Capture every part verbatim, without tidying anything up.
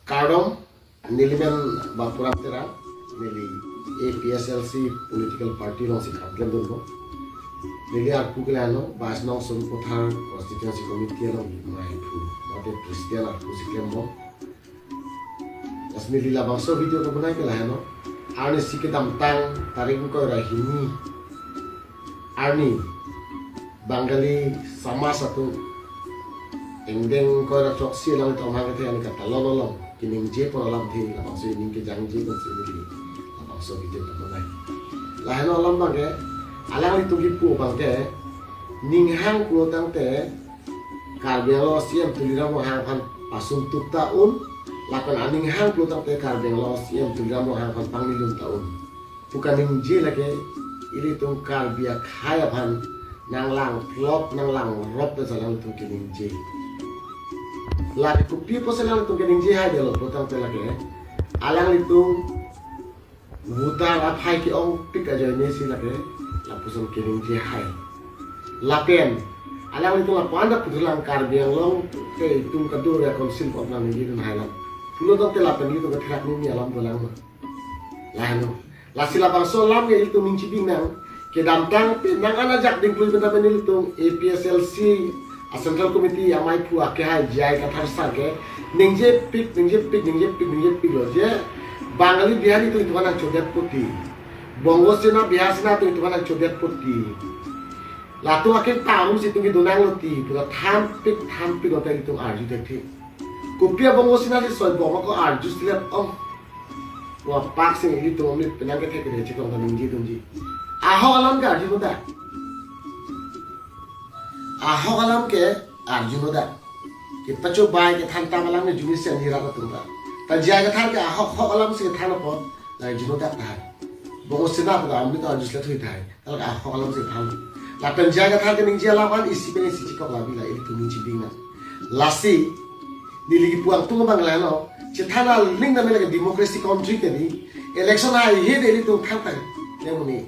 Kardom, neli men Bapuram Terang, neli A P H L C political party alongsi kam klemdunbom. Neli arpu ke lahelo, bais nong Sarupathar constituency committee along maiphu, mate president arpu si klembom. Lasi neli labangso video kebonai ke lahelo. Arnisi kedamtang tarik ingkoi ra hini arni Bangali samaj atum ingdeng ingkoi ra throksi along itum hang kethe ani katalon along keningje pon alamthe labangso ining kejangje konsi neli labangso video kebonai. Lahelo alam abangke, alanglitum kipu abangke, ning hang pulo tangte Karbi Anglong C E M Tuliram Ronghang aphan pasungtuk ta un, lapen aning hang pulo tangte Karbi Anglong C E M Tuliram Ronghang aphan pangnilun ta un pu kaningje lake ilitum Karbi akhei aphan nanglang plop nanglang rop ta alanglitum keningje. Lake kopi apotsi alanglitum keningje haidetlo pulo tangte lake alanglitum voter aphai ke-ongpik ajoine si lake lapuson keningje hai. Lapen alanglitum lapu-an ta puthulang Karbi Anglong ke itum kadokave council kop nangningjidun hailang pulo tangte lapen ilitum ketherak nini alam dolang ma. Lahelo. Lasi labangso alam ke ilitum ningchibing nang, kedamtang penang an ajak dingklui pen ta pen ilitum A P H L C a Central Committee amaiphu akehai J I Kathar sir ke ningjepik, ningjepik, ningjepik, ningjepiklo je Bangali Bihari atum itum aphan nangchodet poti, Bongo Sena, Bihar Sena atum itum aphan nangchodet poti, latum akeng ta arum si itum kedonanglo ti pu ta thanpik thanpik lo ta itum arju thekthe. Kopi a Bongo Sena si soi bom ako arju silet ong. Wa pak sing ilitum amit penang kethek kethek chikong ta ningjedunji. Ahok alam ke arjunon ta. Ahok alam ke arjunon ta. Kepachobai kethan tam alam ne jumi siang hirat atum ta. Ta J I Kathar ke ahok hok alam si kethan apot la arjunon ta tahai. Bongo Sena pu ta amit arju silet hui tahai. Ladak ahok alam si than. Lapen J I Kathar keningje alam an isi pen isi chikok labi la ilitum ningchibing nang. Lasi neli kipu angtung abang lahelo. Chethan aling dam lake democracy country ke di. Election haihe de ilitum thangthang ya muni.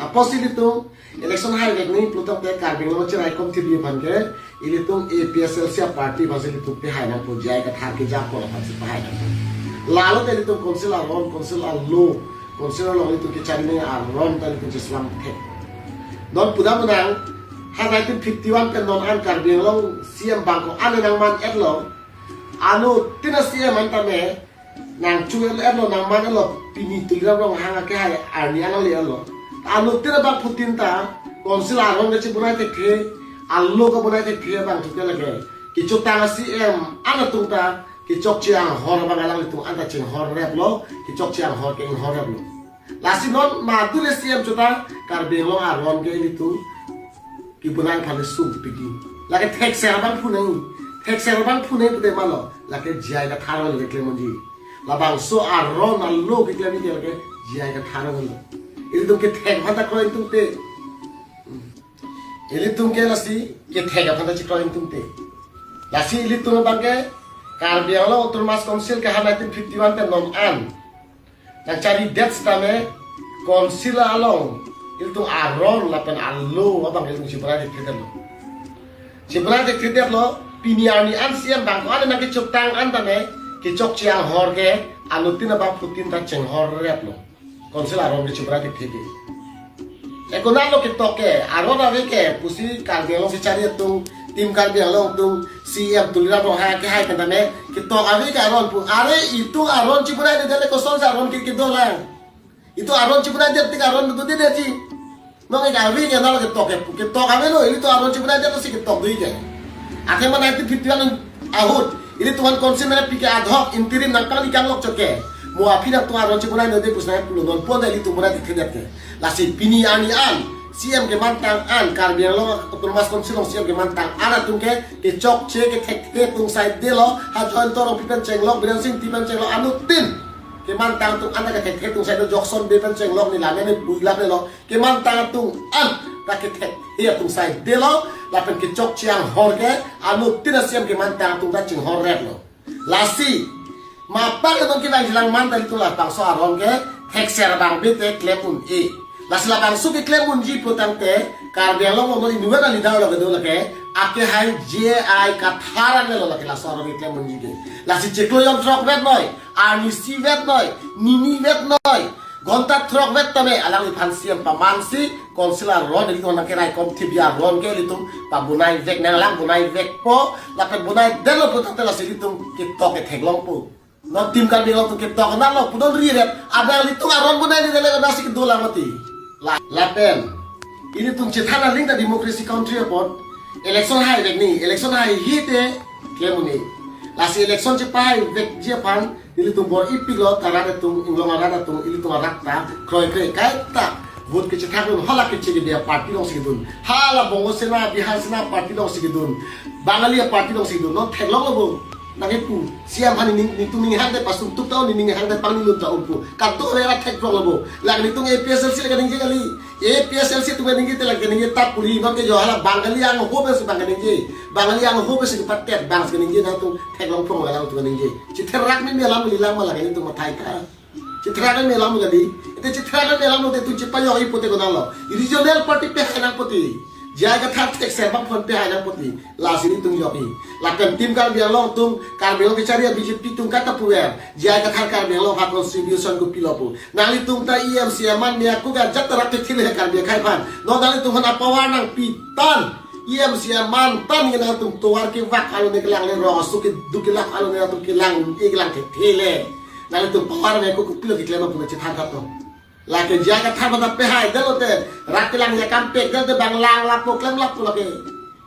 Apotsi ilitum election haivek nangji pulo tangte Karbi Anglong cheraikom thiri aphan ke ilitum A P H L C a party aphansi ilitum pehai nangpo, J I Kathar keja apot aphansi pehai nangpo. Lalo te ilitum council aron, council alo, council along ilitum kechari nangji aron ta ilitum cheslam thek. Non pudam nang, ha nineteen fifty-one pen non an Karbi Anglong C M bangko an nangman-etlo. Anuttin a C M an tame nangchu-etlo, nangman-etlo, pini Tuliram Ronghang akehai arni an le-etlo. Anuttin abangphutin ta council aron kachebonai thekthe, alo kabonai thekthe abangphutin lake kechotang a C M an atum ta kechokche anghor abang alanglitum anta chinghor replo, kechokche anghor ke inghor replo. Lasi non madu le C M chotang Karbi Anglong aron ke ilitum kebonai aphan sungpik di. Lake thekser abangphu nangji. Thekser abangphu nangji pute malo. Lake J I Kathar lo keklem unji. Labangso aron alo keklem ke lake J I Kathar lo. Ilitum kethek aphan ta kroi ingtungte. Ilitum ke lasi kethek aphan ta chikroi ingtungte. Lasi ilitum abangke Karbi Anglong Autonomous Council ke ha nineteen fifty-one pen non an nangcharidet sitame council along ilitum aron lapen alo abang ilitum chebonai thekthedetlo. Chebonai thekthedetlo, pini arni an C M bangko an nangkechotang an tame kechokche anghor ke anuttin abangphutin ta chinghor replo. Council aron kechebonai thekthe ke. Ekonatlo ketok ke, aron ave ke pusi Karbi Anglong si chari atum, Team Karbi Anglong atum, C M Tuliram Ronghang akehai pen tame ketok ave ke aron pu. Are itum aron chebonai de dele kosonsi aron ke kedolang. Itum aron chebonaidet tik aron dodedetji. Non ke ave ke nalo ketok ke, ketok avelo, ilitum aron chebonaidet si ketok do-ik ke. Athema nineteen fifty-one ahut ilitum aphan council mane P K ad hoc interim nangpangni kanglok chot ke. Mo aphi nangtum aron chebonai node pusi nangpulo, non pon ta ilitum bonai thekthedet ke. Lasi pini arni an C M kemantang an, Karbi Anglong Autonomous Council along C M kemantang an atum ke kechokche kethekthe atum saidelo, ha Jayanta Rongpi pen chenglok, Biren Sing Ingti pen chenglok, anuttin kemantang atum anta kethekthe atum saidelo, Jokson Bey pen chenglok, ne lame ne puilap lelo, kemantang atum anta kethekthe atum saidelo, lapen kechokche anghor ke anuttin a C M kemantang atum ta chinghor replo. Lasi mapang atum kevang jilang man ta ilitum labangso aron ke thekser abang bete klem un-e. Lasi labangso keklem unji putangte Karbi Anglong along inutvet a-leader lo kedo lake, akehai J I Kathar anke lo lake laso arong keklem unji ke. Lasi chiklo jon throk vet noi, arnisi vet noi, nini vet noi, ghonta throk vet tame alangliphan C M pamansi, council aron ilitum nangkeraikom T V aron ke ilitum pabonai vek nang, alang bonai vekpo, lapen bonai detlo pu tangte lasi ilitum ketok ketheklongpo. Non Team Karbi Anglong atum ketok nanglo pu non ri ret. Ada ilitum aron bonai ni dele nasi kedo lang mati. La, lapen ilitum chethan aling ta democracy country apot election hai vek ni, election haihe te klem un-e. Lasi election chepahai vekji aphan ilitum bor-ipiklo, ta rat atum, inglong arat atum, ilitum arat ta kroikre kaita vote kechethak dun, hala keche kebi a-party alongsi kedun, hala Bongo Sena, Bihar Sena party alongsi kedun, Bangali a-party alongsi kedun, non theklonglo bo. Nangkepu, C M aphan ning, netum ninghang te pasungtuk ta un, nening hang te pangni lun ta un pu. Kadokave rat thekpronglo bo. Lake netum A P H L C le kaningje kali. A P H L C atum kaningje te lake kaningje ta puri, non ke jo hala Bangali angho pensi bang kaningje. Bangali angho pensi kepatet bangsi kaningje, nangtum theklongprong alang atum kaningje. Chetherak meme alam kalilang ma lake netum mathai ta. Chetherak meme alam kali. Ite chetherak meme alam te tu chepajok-i pute konatlo. Regional party pehai nangpo te. J I Kathar thekser bang aphan pehai nangpo te. Lasi netum jok-i. Lapen Team Karbi Anglong atum, Karbi Anglong kechari a-B J P atum kaita puver, J I Kathar Karbi Anglong aphan contribution kopilo pu. Nanglitum ta E M C M an ne aku ka jat rak kethil he Karbi akhei aphan. Non nanglitum aphan a-power nangpi tang. E M C M an tang nangtum tovar kevak alo ne kelang le, rong aso keduk kelak alo ne nangtum kelang, e kelang kethil he. Nanglitum power ne aku kopilo keklem pu chethan khato. Lake J I Kathar aphan ta pehai detlo te, rat kelang ya kampek det te bang lang lapu klem lapu lake.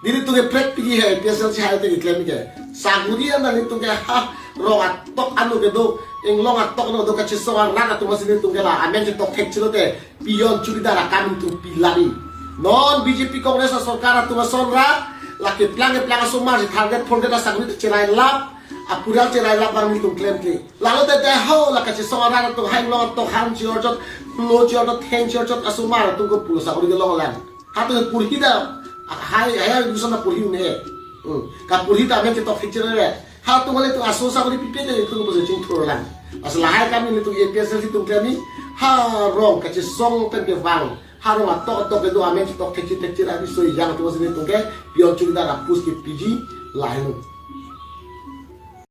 Nelitum ke prek pigi he, A P H L C hai te keklem ke. Saguri an nelitum ke ha, rong atok ano kedo, inglong atok ano do kachesong arat atum si nelitum ke la amen chetok thekchelo te, peon chowkidar akam nelitum pilari. Non B J P Congress asorkar atum ason ra, lake plang keplang asomar si third grade, fourth grade asaguri te cherai lap, apura cherai lap bang nelitum klem ke. Lalo te te ho la kachesong arat atum, hai inglong atok han chiorchot, lo chiorchot, theng chiorchot asomar atum ko pulo saguri kelong lang. Hatu purhi ta, hai, hai, education ta purhi un-e. Hmm. Kapurhi ta amen chetok thekchelo re. Hatu ngale tu aso saguri pipe te tu ko chingthur lang. Lasi lahai kami nelitum A P H L C atum kami, ha rong kachesong pen kevang. Ha rong atok atok kedo amen chetok thekchi thekchi ra biso yang tu si nelitum ke, peon chowkidar apus kepiji, lahai lo.